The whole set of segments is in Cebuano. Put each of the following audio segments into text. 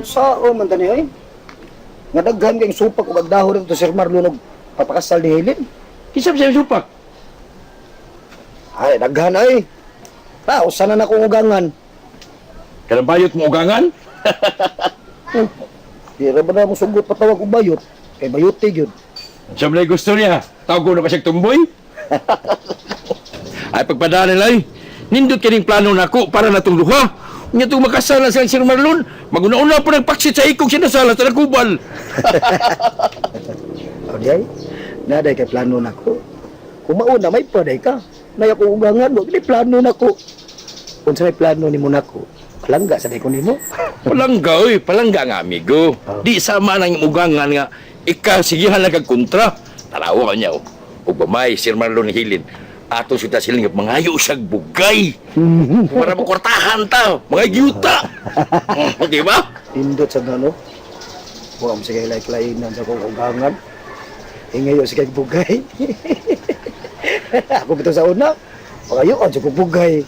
Saan man tani ay? Nga daghan kayong supak ug agdaho dito Sir Marlon og papakasal ni Helen. Kinsa ba siya supak? Ay, daghan ay. Ta, usa na akong ugangan. Kanang bayot mo ugangan? Di ra ba na mo sugot patawag og bayot? Kay bayote gyud. Siya man gusto niya. Tawag ko na pa siyang tumboy. Ay, pagpadaan nila ay. Nindot kining plano nako para natong duha. Unya itong makasala sa Sir Marlon. Maguna-una pa nagpaksit sa ikong sinasala sa nakubal. O di ay, naday kay plano nako. Kung mauna may paday ka. Nay ako ugangan, wa gid plano nako. Unsa may plano nimo nako? Palangga sa ko nimo. Palangga, oy. Palangga nga, amigo. Di sama nang ugangan nga. Ika, sigihan lang kag kontra. Tarawa ka niya, oh. Ug bamay, Sir Marlon Hilin. Atong sita siling mangayo siyag bugay. Para makwartahan ta, mga yuta. Di ba? Nindot sa gano. Wa mo sige laik-lainan sa kong ugangan. Ingayo sige bugay. Ako bitaw sa una. Pagayo ang sa bugay.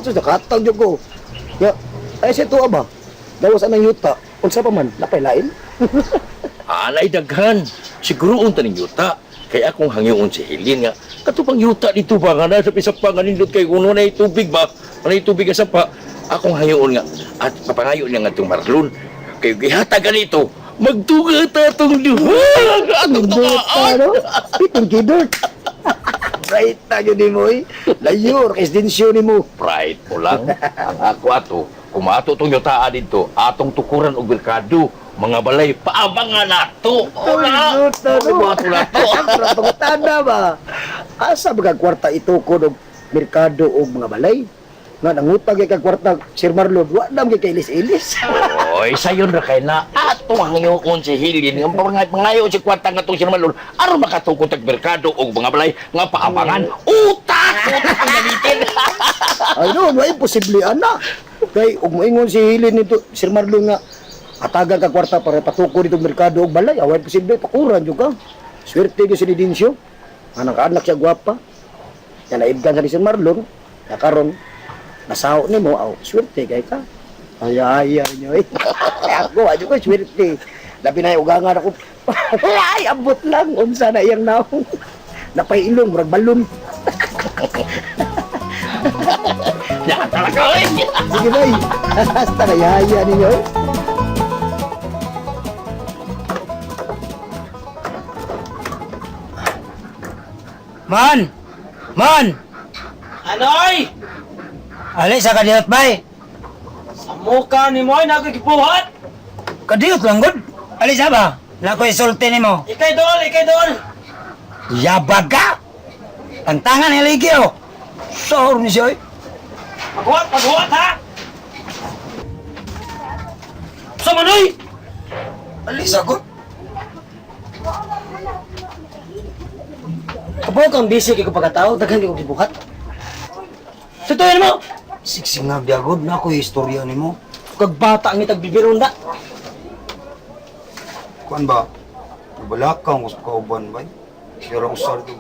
Sus nakatang jud ko. Ya, ay sa tuwa ba? Gawas anang yuta. Unsa pa man, napay lain. Anay daghan. Siguro unta ning yuta. Kaya akong hangyoon si Helene nga, katupang yuta dito ba nga na sa isa pa nga nindot kay kuno na tubig ba? Ano tubig sa pa? Akong hangyoon nga at papangayo niya nga itong Marlon. Kay gihatag ganito, magtuga ta atong duha. Atong Nindot tugaan. no? Pitong kidort. Right na gyud nimo eh. Layo ra kay densyo nimo. Pride mo lang. Ang ako ato, kumato tong yutaa dito, atong tukuran og merkado, mga balay, paabangan nato. Ora, Nindot na no. Buhato na to. Pero pangutana ba? Asa ba kag kwarta itukod og merkado og mga balay? Nga nangutang kay kag kwarta Sir Marlon, wa nam kay kailis-ilis. Oy, sayon ra kay na ato ang ngayon si Hilin nga pangayo si kwarta nga tong si Marlon aron makatukod tag merkado og mga balay nga paabangan. Utak, utak ang gamitin. Ay no, wa imposible ana. Kay og moingon si Hilin nito Sir Marlon nga atagan ka kwarta para patukod itong merkado og balay, away posible tukuran jud ka. Swerte gyud si Didincio. Anang kaanak siya gwapa. Ya naibgan sa ni Sir Marlon, ya karon nasaho nimo aw swerte kay ka. Ay ay ay nyo eh. Ay, ako adyo ko swerte. Labi na yung ugangan ako. Ay abot lang unsa na iyang naong. Napay ilong murag balon. Ya talaga oy. Sige bay. Hasta kayaya ninyo eh. Man! Man! Anoy! Ali sa kadiyot bay. Sa muka ni mo ay nagigibuhat! Kadiyot lang gud. Ali sa ba? Lako isulti nimo. Ikay dol! Ikay dol! Yabag ka! Tantangan ni ligi oh. Sor ni siya oy. Paghuwat! Paghuwat ha! Sa manoy! Ali sa gud. Kapo kang busy kay ko pagkatao, daghan kay ko gibuhat. Sa tuyo mo! Sigsingag diagod na ako istorya nimo. Kag bata ang itag bibiron da. Kuan ba? Balakaw ko sa kauban bay. Pero ang sar do.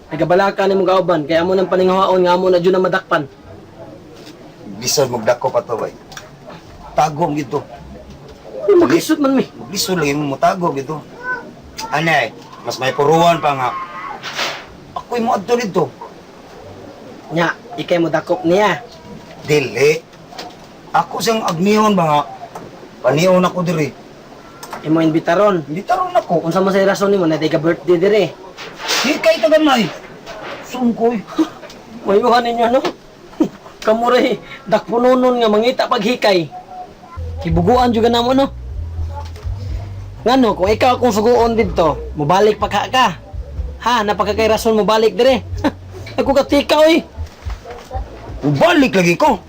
Nagabalaka ni mong kauban, kay amo nang paningahaon nga amo na dyan na madakpan. Bisan magdako pa to bay. Tago ang gito. Ano maglisod man mi? Maglisod lagi mo motago gito. Anay, mas may puruan pa nga. Ako'y mo adto dito. Nya, ikay mo dakop niya. Dili. Ako siyang agnihon ba nga? Panion ako diri. Imo inbitaron. Hindi taron ako. Unsa mo sa rason nimo na ka birthday dire. Di kay tagamay. Sungkoy. Mayuhan ninyo no. Kamuray dakpunonon nga mangita paghikay. Kibuguan juga namo no. Ngano kung ikaw akong suguon didto, mobalik pa ka ka. Ha, napakakay rason mobalik dire. Ako katika oy. Ubalik lagi ko.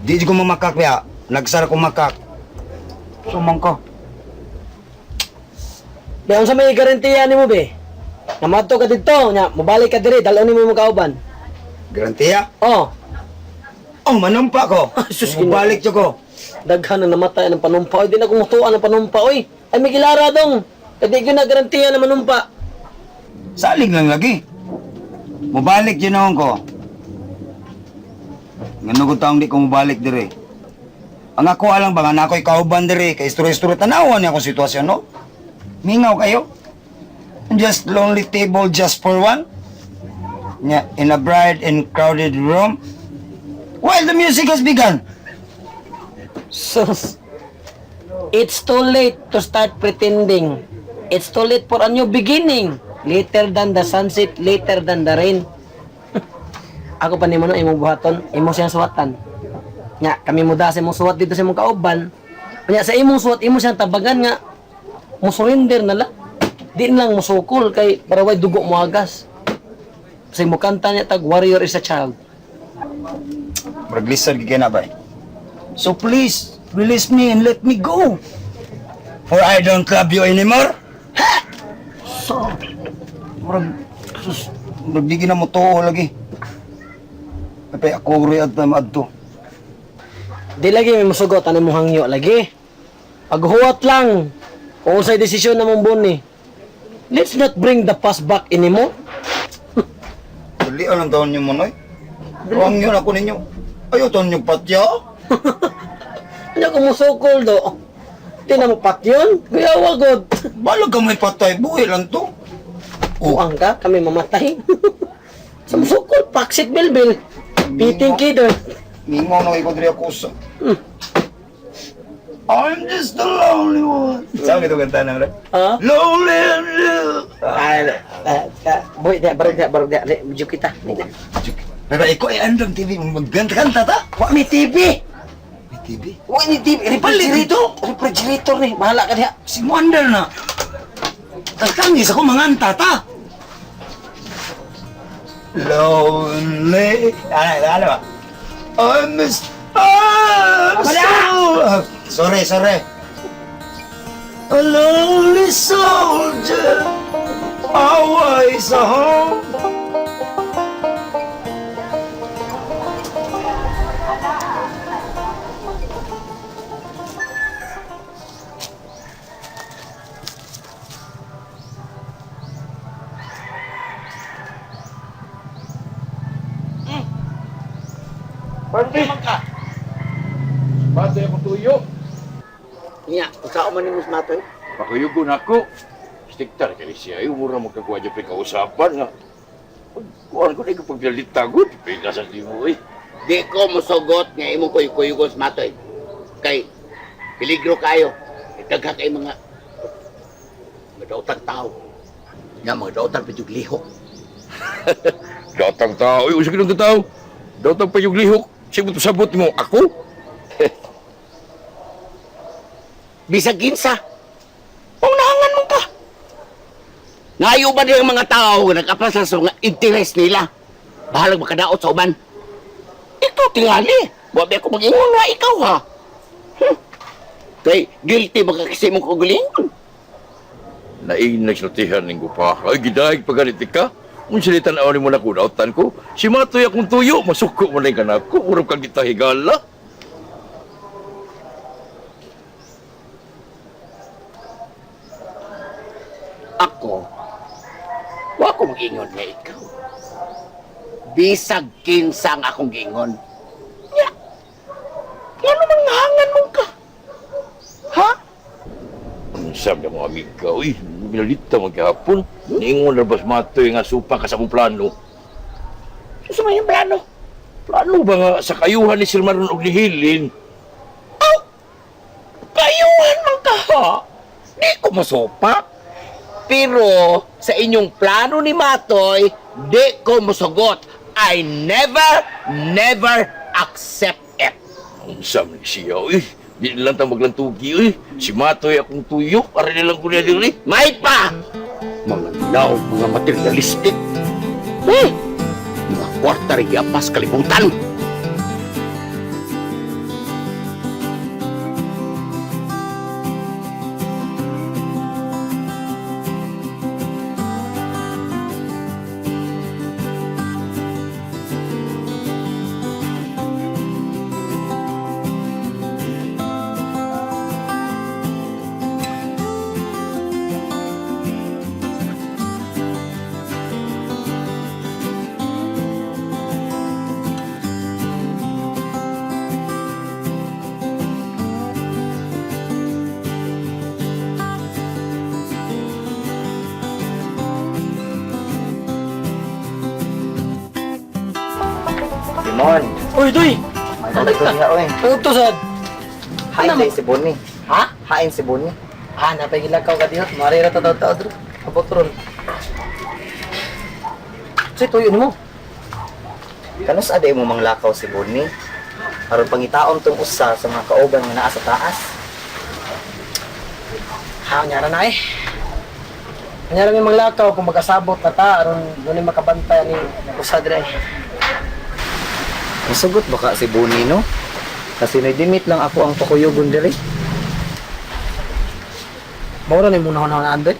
Di ko mamakak ya. Nagsara ko makak. Sumang ka. Be, unsa may garantiya nimo be? Nga madto ka didto, nya mobalik ka dire, dalon nimo imong kauban. Garantiya? Oh, Oh, manumpa ko. Sus, Ubalik ko. Daghan ang namatay ng panumpa. Oy, di na kumutuan ng panumpa oy. Ay may gilara dong. Kaya di ko na garantiya na manumpa. Salig lang lagi. Mubalik yun ko. Ngano gud taong di ko mobalik dire. Ang ako alang ba nga na ako'y kauban dire kay istorya-istorya tanawan niya akong sitwasyon, no? Mingaw kayo. Just lonely table just for one. Nya, in a bright and crowded room. While the music has begun. Sus. It's too late to start pretending. It's too late for a new beginning. Later than the sunset, later than the rain. Ako pa nimo no imong buhaton, imo siyang suwatan. Nya, kami mo da sa imong suwat dito sa imong kauban. Nya sa imong suwat imo siyang tabagan nga mo surrender na lang. Di na lang musukol kay para way dugo mo agas. Sa imo kanta niya tag warrior is a child. Murag lisod gyud kay na bay. So please, release me and let me go. For I don't love you anymore. Ha! So, murag, sus, murag di na mo tuo lagi. Kapay ako rin at maadto. Di lagi may musugot ano mo hangyo lagi. Paghuwat lang kung unsay desisyon na mong buni. Let's not bring the past back anymore. Dali ang taon niyo mo, noy. Huwag yun ako ninyo. Ayaw taon niyo patya. Ano ko musukol do? Di na mo patyon. Kuya god. Balag ka may patay, buhay lang to. Oh, Buang ka, kami mamatay. Sa musukol, paksit bilbil. Piting kido. Mingaw na kayo diri ako sa. I'm just the lonely one. Saan ito kanta na, bro? Ha? Lonely and blue. Ah, ah, ah, boy, di, barog di, barog di, di, medyo kita. Di na. Pero ikaw ay andam TV, magkanta-kanta ta. Wa may TV. May TV? Wa ni TV. Refrigerator. Refrigerator ni. Bahala ka diha. Si Wonder na. Tangis ako manganta ta. Lonely. Ano, ano ba? I'm I'm so... Sorry, sorry. A lonely soldier, always a home. Matoy akong tuyo. Nya, usaon man nimo sa matoy. Pakuyugon ako. Stiktar kay siya ay mura mo kagwa dyan kausapan nga. Kuan ko na ikaw pagdalitagod. Pila sa di mo eh. Di ko mosugot nga imong kuy-kuyugon sa matoy. Kay peligro kayo. Dagha kay mga mga tao. Nga mga daotang pa jud lihok. Datang tao, uy, usag ng tao. Datang pa yung lihok. Sige mo sabot mo, ako? Bisag kinsa. Unahangan mo ka. Ngayo ba ang mga tao nga nag-apply sa mga interest nila? Bahalag makadaot sa uban. Ikaw tingali. Wa ba ako mag-ingon nga ikaw ha. Kay guilty ba ka kasi mong kaugalingon? Naing nagsultihan ning gupa. Ay, gidaig pa ganit ka. Kung silitan awin mo na kudautan ko, si matoy akong tuyo, masuko mo na yung kanak ko, urap kang kita higala. Ako, wa ko mag-ingon nga ikaw. Bisag kinsa ang akong giingon. Nya, ngano man ngahangan mong ka? Ha? Ang sabi ng mga amiga, uy, binalita maghapon. Niingon na bas matoy nga supa ka sa akong plano. Gusto mo yung plano? Plano ba nga sa kayuhan ni Sir Maron og nihilin? Kayuhan man ka, ha? Di ko masupa. Pero sa inyong plano ni Matoy, di ko musugot. I never, never accept it. Ang sabi siya, uy, di lang ta maglantugi, uy. Si Matoy akong tuyo, para nilang ko niya diri. May pa! Mga naw, mga materialistic. Eh, mga kwarta rin yapas kalibutan. Mon, Uy, Doy! may istorya oy. Ang to sad. Hain Ano day si Bonnie. Ha? Hain si Bonnie. Ha, napay gilakaw ka dihot. Marira ta tao dro. Abot ron. Say tuyo nimo. Kanus aday mo manglakaw si Bonnie? Aron pangitaon tong usa sa mga kauban nga naa sa taas. Ha, nyara na eh. Nyara may manglakaw kung magkasabot na ta aron dunay makabantay ni usa dire. Musugot ba ka si Bonnie no? Kasi nagdimit lang ako ang pakuyogon diri. Mao ra ni muna na andoy.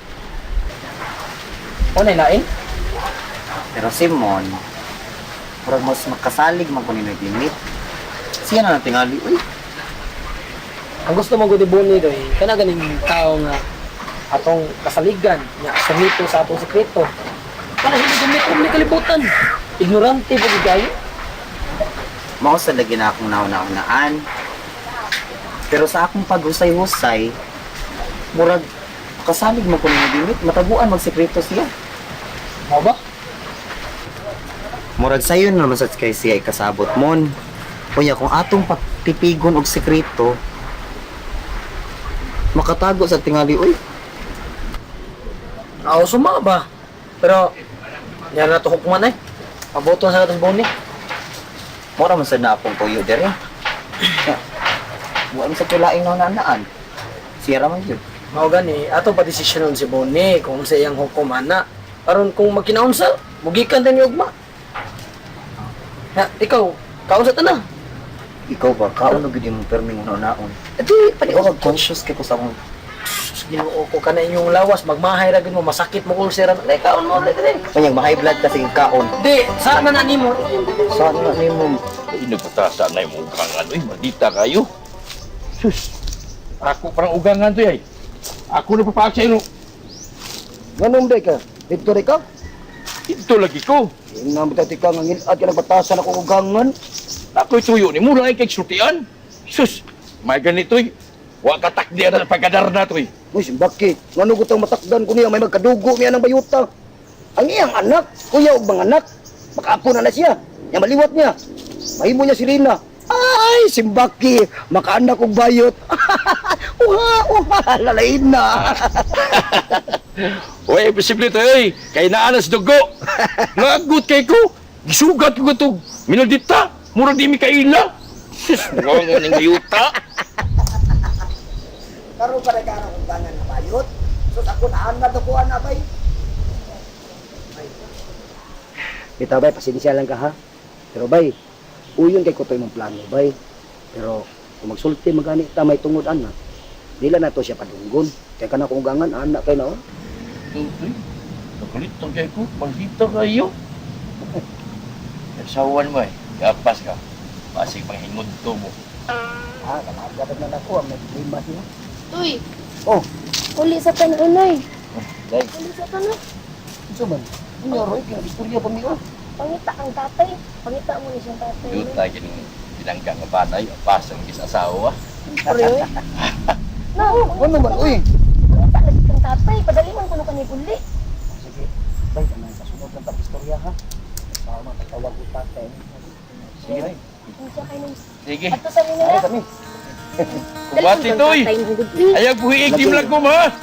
O nay lain? Pero si Mon, murag mas makasalig man ko ni nagdimit. Siya na lang tingali, uy. Ang gusto mo gud ni Bonnie doy, kana ganing tao nga atong kasaligan nga sumito sa atong sekreto. Kana hindi gumit ni kalibutan. Ignorante ba gid kayo? Mao sa lagi na akong nauna-unaan. Pero sa akong paghusay-husay, murag kasalig man ko ni nagdimit, mataguan magsekreto siya. Mao ba? Murag sayo na naman sa kay siya ikasabot mon. Kuya, kung atong pagtipigon og sekreto, makatago sa tingali, uy. Aw, suma ba? Pero, yan na to hukuman eh. Paboto na sa katong Bonnie. Mura man sad na akong tuyo dere. Ya. Wa man sa tulaing naunaan. Siya ra man yun. Mao gani, ato pa desisyonon si Bonnie kung sa iyang hukom ana. Aron kung magkinaunsa, mugikan din ni ugma. Ha, ikaw, kaunsa ta na. Ikaw ba, kaon na gyud imong perming unaon. Adi, Di ako conscious kay ko sa akong Sus, Ginoo ko kana inyong lawas, magmahay ra gid mo, masakit mo ulcer ra. Ay, kaon mo dali. Kanyang ma-high blood kasi yung kaon. Di, sa man na nimo. Saan na nimo? Ay, nagpatasa na yung ugangan. Uy, maldita kayo. Sus, ako parang ugangan to ay. Ako na papaak sa ino. Nganong day ka? Dito day ka? Ito lagi ko. Nga bitati ka nga ngilad ka nagbatasan ako ugangan. Ako'y tuyo ni mula ay kay sultian. Sus, may ganito'y. Wa katakdi na pagkadar na to'y. Uy, simbaki. Ngano ko tang matakdan ko niya may magkadugo niya ng bayuta. Ang iyang anak, kuya og mga anak, makaapo na na siya. Nya maliwat niya. Mahimo niya si Rina. Ay, simbaki, makaanak og bayot. Uha, uha, lalain na. Uy, imposible to ay. Kay naanas dugo. Nagot kay ko. Gisugat ko to. Minaldita. Murag di mi kaila. Sus, ngongo ning yuta. Karon pa ka akong gangan na bayot. So ako na anad ako ana bay. Bitaw bay, pasensya lang ka ha. Pero bay, uyon kay kutoy mong plano bay. Pero kung magsulti magani ta may tungod ana. Dila na to siya padunggon. Kay kana kung gangan ana kay na oh. Uy, nakalit ang kay ko. Maldita kayo. Sawan mo eh. Gapas ka. Pasig manghingod to mo. Ah, kana dapat na nako ang may problema siya. Tuy, Oh, uli sa tanunoy. Day. Uli sa tanon. unsa man? Unya roy kay istorya pa mi oh. Pangita ang tatay. Pangita mo ni siyang tatay. Yuta kining binangga nga banay. Apas ang kis asawa. Pre, oy. No, Ano man uy? Pangita lagi kang tatay. Padali man kuno kani uli. Sige, bay kanang sa sunod lang tag istorya ha. Sa mga tawag ko tatay. Sige, day. Unsa kay nung Sige. Ato sa nila. Ay kami. Kubati, Tuy. Tatay mo gud. Ayaw buhiig, di mo lang ko, ma.